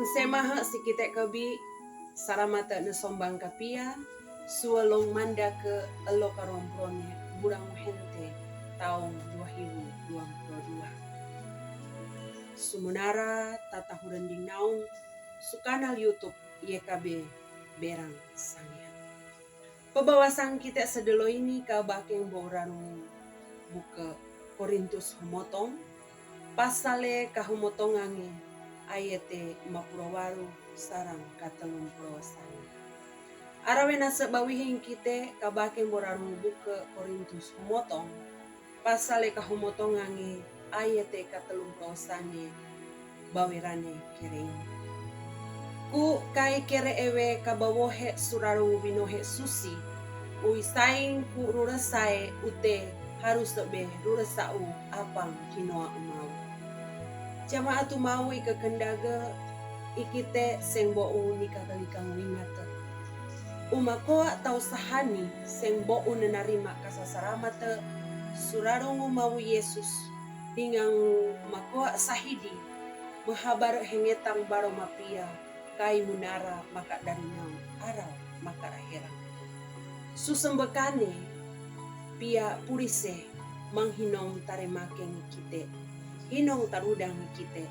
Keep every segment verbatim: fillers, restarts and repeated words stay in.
Semahe si kite kebi, salamate ne sombang kapia, suelong mandake elo karompone bulan hente taong dua ribu dua puluh dua. Sumunara tatahurending naung su kanal YouTube Y K B Berang Sangiha. Pabawasang kite sedelo ini kabakeng bo rarungu buke Korintus humotong, pasale kahumotongange ayate mapuro waru sarang katelumpulo sane. Arawe nase bawihing kite kabakeng bo rarungu buke Korintus humotong, pasale kahumotongange ayate katelumpulo sane bawerane kereng. Ku kai kere ewe kabawohe surarungu binohe susi, uisaing ku ruresae ute harus be ruresau apang kinoa umau. Jamaat umau ikekendage ikite seng bou nikakalikang wingate. Umakoa tau sahani seng bou nenarima kasasalamate surarungu mau Yesus, dingangu makoa sahidi mehabar hengetang baro mapia kai munara maka darinau arau maka raherang. Susembekane pia purise manghinong taremakeng kite, hinong tarudang kite,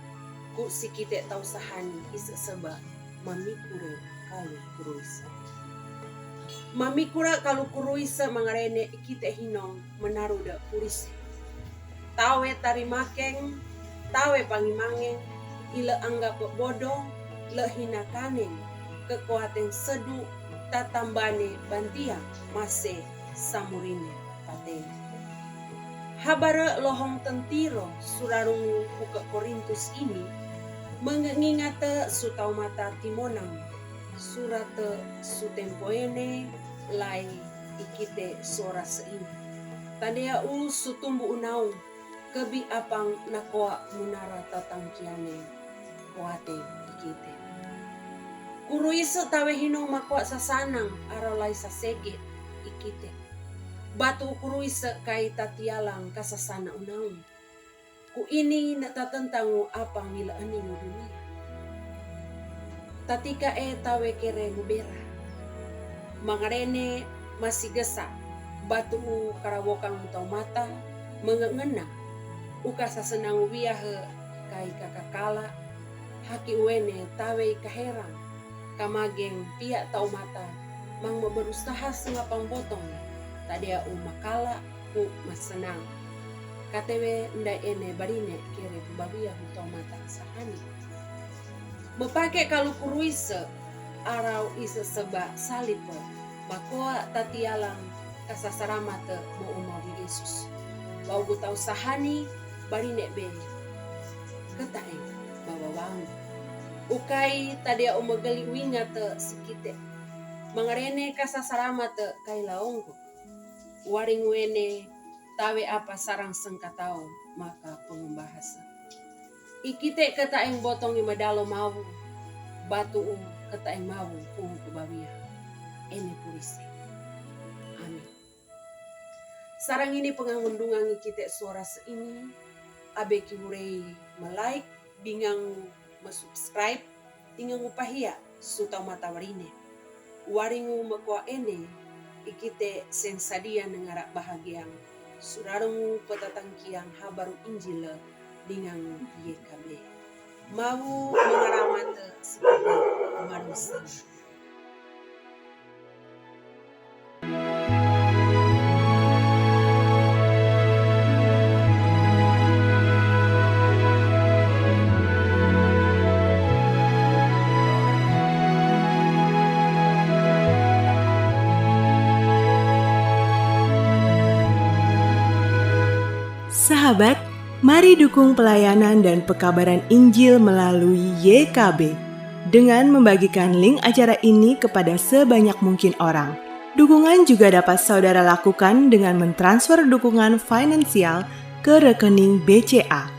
ku si kite tau sahani ise seba mamikure kalu kuruise. Mamikure kalu kuruise mangarene ikite hinong menarude purise. Tawe tarimakeng, tawe pangimangeng, ile anggape bodo, le hinakaneng, kekuateng sedu, tatambane bantiang, mase samurine pateng. Habare lohong tentiro surarungu buke Korintus ini, mengengingate sutaumata timonang, surate sutempoene lai ikite sora seini. Tandea u sutumbu unau, kebi apang nakoa munara tatangkiane koate ikite. Kuruise tawe hinong makoa sasanang arau lai sasege ikite. Batu kuruise kai tatialang kasasana unau. Ku ini ne tatentangu apang ile eningu dunia. Tatika e tawe kere mubera. Mangarene masigesa batu u karawokang taumata mengengena uka sasenang wiahe kai kakakala haki uene tawe ikaherang kamageng pia taumata mang meberusaha sengapang botong tadea u makala ku masenang. Katewe ndai ene barine kere pubabia hutau mata sahani. Mepake kalu kuruise arau ise seba salipe, makoa tatialang kasasaramate mo umawi Yesus. Wau gutau sahani barine be ketaeng babawangu. Ukai tadea umegeli wingate sikite. Mangarene kasasaramate kai laonggo. Waring wene tawe apa sarang sengkatau maka pengembahasa. Ikite ketaeng botongi madalo mawu, batu u ketaeng mawu pungu kubawia. Ene purise. Amin. Sarang ini pengangundungan ikite suara seini, abe kiburei me-like, bingang me-subscribe, tingangu pahia sutau mata warine. Waringu mekoa ene, ikite sensadia nengara bahagiang surarungu petatangkiang habaru Injil dingangu Y K B. Mawu mengaramate sekali manusia. Sahabat, mari dukung pelayanan dan pekabaran Injil melalui Y K B dengan membagikan link acara ini kepada sebanyak mungkin orang. Dukungan juga dapat saudara lakukan dengan mentransfer dukungan finansial ke rekening B C A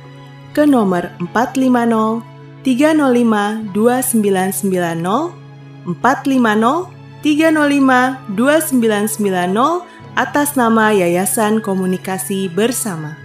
ke nomor empat lima nol tiga nol lima dua sembilan sembilan nol, empat lima nol tiga nol lima dua sembilan sembilan nol, atas nama Yayasan Komunikasi Bersama.